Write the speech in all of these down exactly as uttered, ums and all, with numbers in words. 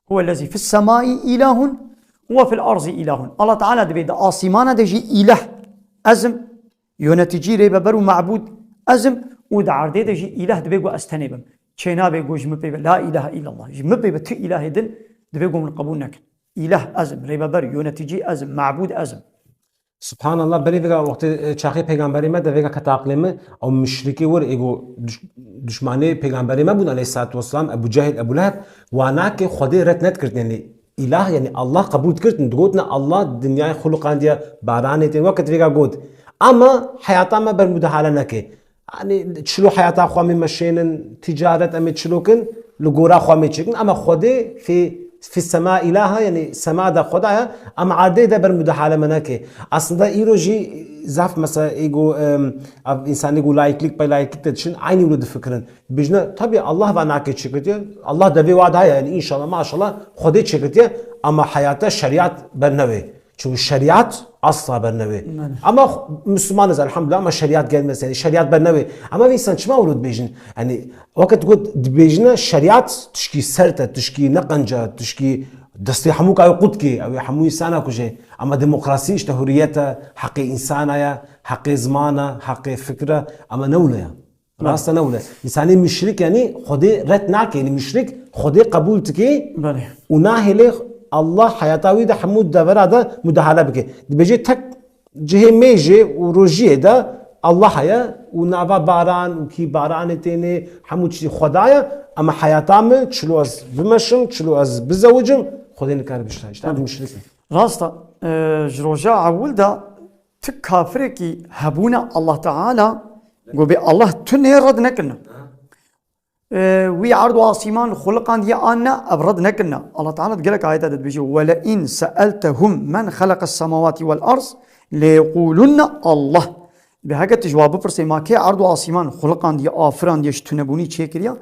Huwellezî fis semai îlahun we fil arzî îlahun. Allah Teala dibê di asîmana de jî îlah ez im, yöneticî, rêveber û mebûd ez im û di erdê de jî îlah dibê ku ez tenê bim. Çênabê ku ji min pê ve la îlahe îllallah. Ji min pê ve tu îlahê din dibê ku min qebûl nekin. Îlah ez im, rêveber, yöneticî ez im, mebûd ez im. Subhanallah, berê vêga wextê, e, çaxê pêgamberê me de vêga kete aqlê min, ew muşrikê wir ê ku duş-, duşmanê pêgamberê me bûn, aleyhissalatu vesselam, Ebu Cehil, Ebu Leheb, wa nake Xwedê red nedikirtin, yanî îlah, yanî Allah qebûl dikirtin, digotin, Allah dinyayê xuluqandiye, baranê tên, wekit vêga got. Ama heyata me bermudahale neke. Yanî çilo heyata xwe em ê meşênin, ticaret em ê çilo kin, li gora xwe em ê çêkin. Ama Xwedê fî, fî sema îlaha, yanî sema de Xwedaya, em erdê de bermudahale me neke. Aslında îro jî zaf mesela ê ku, em, ev însanê ku laiklik pey laiklik de dişin, eynî wilo difikirin. Bijne, tabii Allah va nake çêkirtiye, Allah devê wa daye, yanî înşallah, maşallah, Xwedê çêkirtiye, ama heyata şerîat bernewê. Çünkü şeriat asla bernewê. Belê. Ama Müslümanız elhamdülillah ama şeriat gelmez yani şeriat bernewê. Ama bir insan çima wilo dibêjin? Yani wekit got dibêjine şeriat tişkî sert e, tişkî neqenc e, tişkî destê hemû kayê qut kê, ew ê hemû insana kuje. Ama demokrasi işte hurriyet e, heqê insana ya, heqê zimana, heqê fikra, ama ne wilo ya. Rast e ne wile. Însanê muşrik yanî Xwedê red nake, yanî muşrik Xwedê qebûl dike Belê. û nahêlê Allah heyata wî de hemû devera de mudahale bike. Dibêje tek cihê mêjê û rojiyê de Allah heye û nava baran û kî baranê tênê hemû tiştî Xweda ye, ama heyata min çilo ez bimeşim, çilo ez bizewicim, Xwedê nikare bişta. Îşte ev muşrik e. Rast e, e, ji roja ewil de tu kafirekî hebûna Allah Teala, go bê Allah tune red nekirine. E, wî erd û asîman xuliqandiye an ne, ev red nekirine. Allah Teala di gelek ayete de dibêje, "Welein seeltehum men xeleqes semawati vel arz leyequlunne Allah." Bi heke tu ji wa bipirsê ma kê erd û asîman xuliqandiye, afirandiye, ji tunebûnî çêkiriye,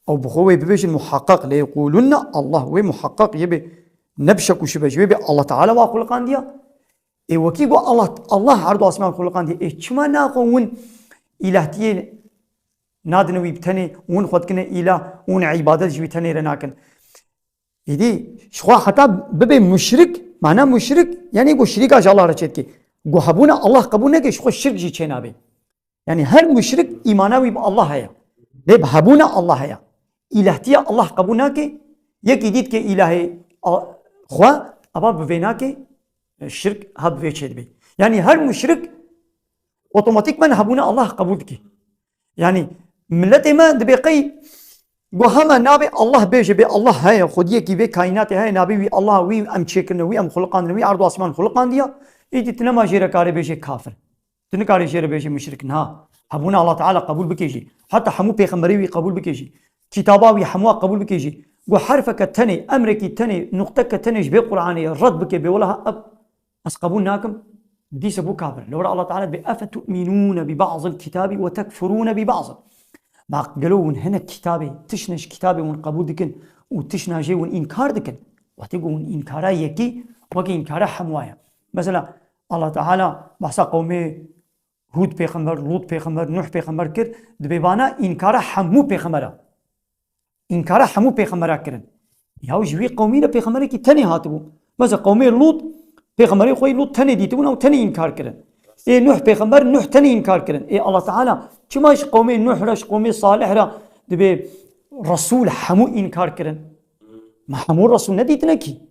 ew bi xwe wê bibêjin muhaqqaq, leyequlunne Allah, wê muhaqqaq yê bê ne bi şek û şibe ji wê bê Allah Teala wa xuliqandiye. Ê wekî got Allah, Allah erd û asman xuliqandiye. Ê çima naxwe win îlahtiyê nadine wî bi tenê, win xwe dikine îlah, win îbadet ji wî tenê re nakin? Êdî ji xwe heta bibe muşrik, mana muşrik, yanî ku şirîka ji Allah re çêdike. Ku hebûna Allah qebûl neke, ji xwe şirk jî çênabe. Yani her muşrik îmana wî bi Allah heye. Lê bi hebûna Allah heye. Îlahtiya Allah qebûl nake. Yekî dît ke îlahê a-, xwe, eva bi vê nake, e, şirk ha bi vê çêdibe. Yani her muşrik otomatîkmen hebûna Allah qebûl dike. Yani milletê me dibê qey got hema nabê Allah bêje, bê Allah heye, xwediyekî vê kaînatê heye, nabê wî Allah, wî em çêkirine, wî em xuliqandine, wî erd û asman xuliqandiya, îdî tu nema jê re karê bêje kafir. Tu nikarî jê re bêjî muşrik, niha. Hebûna Allah Teala qebûl bikê jî. Heta hemû pêxemberê wî qebûl bikê jî. Kitaba wî hemûa qebûl bikê jî. Got herfeke tenê, emrekî tenê, nuqteke tenê ji vê Qur'anê red bike, bê wela ha ev ez qebûl nakim. Dîse bû kafir. Lewra Allah Teala dibê, "Efetu'minûne bi ba'zil kitâbi ve tekfurûne bi ba'zin." Bak, gelo hûn hinek kitabê, tişne ji kitabê hûn qebûl dikin û tişna jê hûn înkar dikin. Wextê ku hûn înkara yekî, weke înkara hemûa ye. Mesela, Allah Teala behsa qewmê Hûd pêxember, Lût pêxember, Nuh pêxember kir, dibê vana înkara hemû pêxembera. Înkara hemû pêxembera kirin. Yaw ji wî qewmî de pêxemberekî tenê hatibû. Mesela qewmê Lût, pêxemberê xwe yê Lût tenê dîtibûn, ew tenê înkar kirin. Ê Nuh pêxember, Nuh tenê înkar kirin. Ê Allah Teala çima ji qewmê Nuh re, ji qewmê Salih re dibê Resul hemû înkar kirin? Ma hemû Resul nedîtine kî?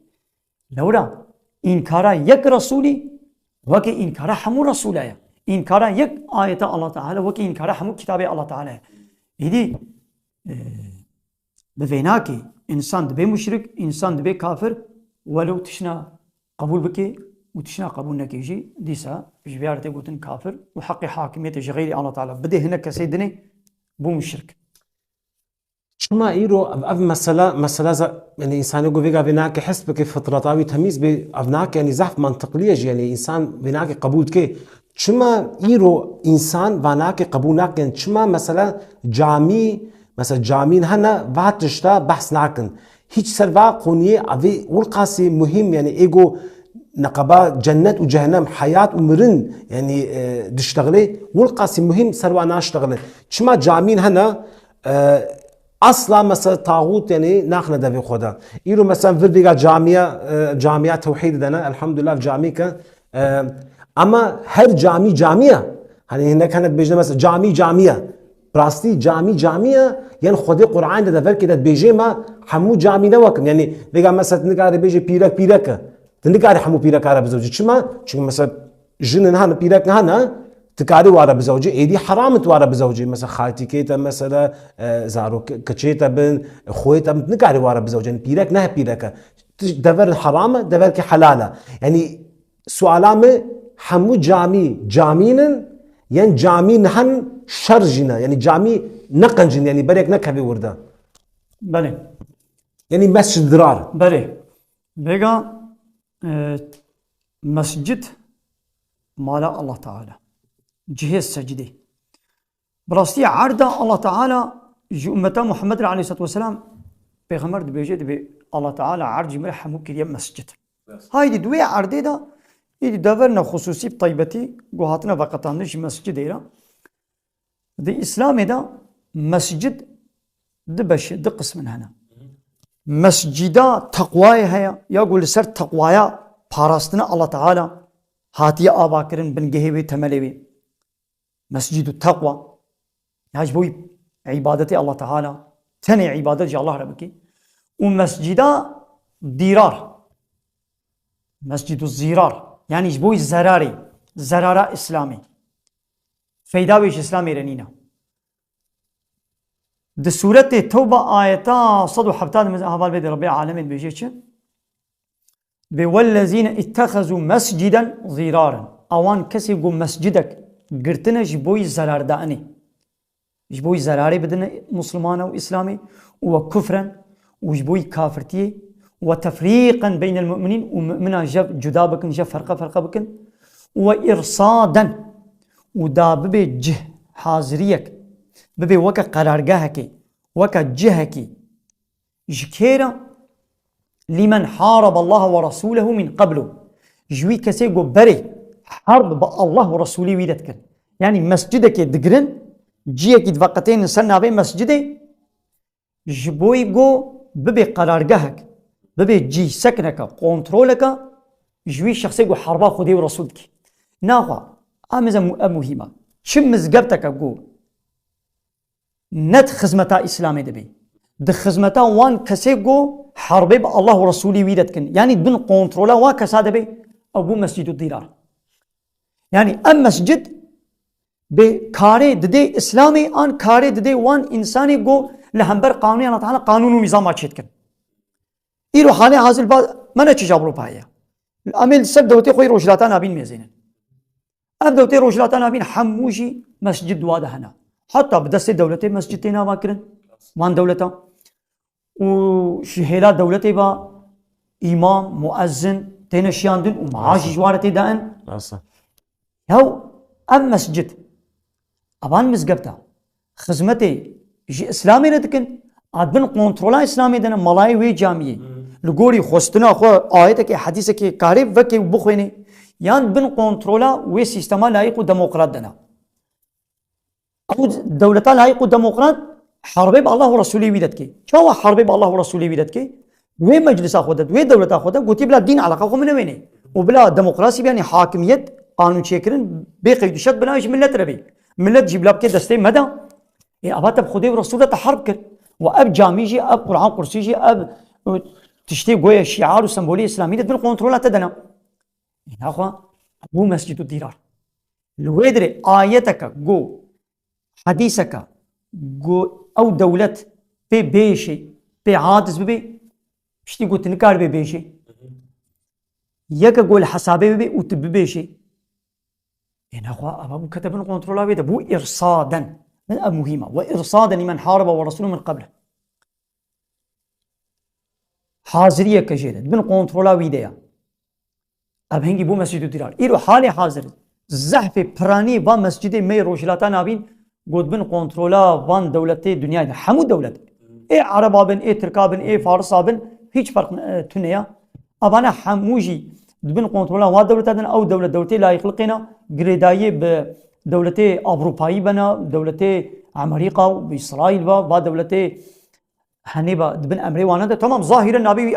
Lewra înkara yek Resûlî weke înkara hemû Resûla ye. Înkara yek ayeta Allah Teala weke înkara hemû kitabê Allah Teala ye. Îdî, e, bi vênakê însan dibe muşrik, însan dibe kafir, welo tişna qebûl bike û tişna qebûl neke jî, dîsa ji vê re tê gotin kafir û heqê hakimiyetê ji xeyrî Allah Teala bide hinek kesê dinê, bû muşrik. Çima îro ev, ev mesela, mesela za-, yani însanê ku vêga vê nake hest bike, fitreta wî temîz bê, ev nake, yani zehf mantiqlî ye jî, yani însan vê nake qebûl dike. Çima îro însan va nake qebûl nake? Yani çima mesela camî, mesela camîn hene va tişta behs nakin? Hiç ser va qoniyê evê wilqasî muhîm, yani êgo neqeba cennet û cehennem, heyat û mirin, yani, e, diştexilê, wilqasî muhîm ser wa naştexile. Çima camîn hene, e, Asla mesela tağut yani naxine devê xwe de. Îro mesela vir vêga camiya, e, camiya tewhîd dene, elhamdulillah camî ke. E, ama her camî camiya. Hani hinek hinek bêjne mesela camî camiya. Rastî camî camiya, yani Xwedê Qur'an de dever ke de bêje ma hemû camî ne wakin. Yani vêga mesela tu nikarî bêje pîrek pîrek e. Tu nikarî hemû pîreka re bizewcî. Çima? Çünkü mesela jinin hene, pîrek hene, tu karî ware bizewcî, êdî heram tu ware bizewcî. Mesela xaltîkê te mesela, e, zarok, keçê te bin, xoyê te bin, tu nikarî ware bizewcî. Yani pîrek ne pîrek e. Tu dever heram e, dever ki helal e. Yani suala me hemû camî camînin, yan camî nihen şer jî ne. Yani camî neqencin, yani berek nekevê wir de. Belê. Yani mescid dirar. Belê. Vêga, e, mescid mala Allah Teala. Cihê secdê. Bi rastî erda Allah Teala ji ummeta Muhammed re aleyhissalatu vesselam, Pêxember dibêje, dibê Allah Teala erd ji me re hemû kiriye mescid. Haydî di wê erdê de, îdî deverine xusûsî bi taybetî ku hatine veqetandin ji mescidê re. Di Îslamê de mescid di beşê, di qismin hene. Mescida teqwayê heye, ya ku li ser teqwaya parastina Allah Teala hatiye avakirin, bingehê wê, temelê wê. Mescîdu teqwa. Ya ji bo îbadetê Allah Teala, tenê îbadet ji Allah re bikî. Û mescîda dîrar. Mescîdu zîrar. Yani ji bo zerarê, zerara Îslamê. Feyda wê ji Îslamê re nîne. Di sûretê Tewba ayeta sed û hevtad de heval vê de Rebbê alemên bêje çi? Dibê, "Wellezîne ittexezû mesciden zîraran." Awan kesê ku mescidek girtine ji bo zerardanê. Ji bo zerarê bidine Muslimana û Îslamê û we kufren û ji bo kafirtiyê û we tefrîqen beynel mu'minîn û mu'minan jev cuda bikin, jev ferqe ferqe bikin û we îrsaden û da bibe cih haziriyek, bibe weke qerargehekê, weke cihekê. Ji kê re? Lîmen harebe Allah ve Resûlehu min qeblu. Ji wî kesê ku berê herb bi Allah û Resûlê wî de dikir. Yanî mescidekê digirin, ciyekî diveqetênin ser navê mescidê, ji bo ku bibe qerargehek, bibe cî sekineke, kontroleke, ji wî şexsê ku herba Xwedê û Resûl dike. Naxwe, em ê mu-, ev muhîm e. Çi mizgefteke ku ne di xizmeta Îslamê de bê. Di xizmeta wan kesê ku herbê bi Allah û Resûlî wî de dikin. Yanî di bin kontrola wan kesa de bê, ew bû mescîdu dîrar. Yanî em mescid bê karê didê Îslamê an karê didê wan însanê ku li hember qanûnê Allah Teala qanûn û nîzama çêdikin. Îro halê hazir ba me ne çi ji Ewropayê ye. Em ê li ser dewletê xwe yê Rojhilata Navîn mêzênin. Ev dewletê Rojhilata Navîn hemû jî mescid wa de hene. Heta bi destê dewletê mescid tê nava kirin. Van dewleta. Û ji hêla dewletê ve îmam, muezzin têne şiyandin û maaş jî ji wan re tê dain. Rast e. Yaw ev mescid, evan mizgefta, xizmetê ji Îslamê re dikin, a di bin kontrola Îslamê de ne, malayê wê camiyê, li gorî xwestina xwe ayetekê, hedîsekê karê vekê û bixwênê, yan di bin kontrola wê sîstema layîq û demokrat de ne. Ew dewleta layîq û demokrat herbê bi Allah û Resûlê wî de dike. Çawa herbê bi Allah û Resûlê wî de dike? Wê meclisa xwe de, wê dewleta xwe de gotî bila dîn eleqa xwe min newênê. Û bila demokrasî, yanî hakimiyet, qanûnçêkirin bê qeyd û şert bila ji milet re bê. Milet jî bila bike destê me de. Ê, ava te bi Xwedê û Resûl re te herb kir. Û ev camî jî, ev Quran Qursî jî, ev, e, tiştê goye şiar û sembolê Îslamî de di bin kontrola te de ne. Ê, naxwe, bû mescîd û dîrar. Li wê dirê ayeteke go, hedîseke go ew dewlet pê bêşê, pê aciz bibê, piştî go tu nikaribê bêşê. Yeke go li hesabê bibê û tu bibêşê. Ê nexwe, eva bû kete bin kontrola wê de, bû irsaden. Min ev muhîm e. Ve irsaden lîmen harebe ve resûlû min qebl. Haziriyeke jê de, di bin kontrola wî de ye. Ev hingî bû mescîd û dîrar. Îro halê hazir, zehfê piranî van mescîdê me yê Rojhilata Navîn, got bin kontrola van dewletê dinyayê de. Hemû dewlet. Ê Ereba bin, ê Tirka bin, ê Farisa bin, hiç ferq, e, tune ya. Evane hemû jî di bin kontrola wa dewleta din, ew dewlet, dewletê layîqliqê ne, girêdayiyê bi dewletê Ewropayî bena, dewletê Amerîka û Îsraîl ve, va dewletê Henî ba, di bin emrê wana de, tamam, zahîren nabî wî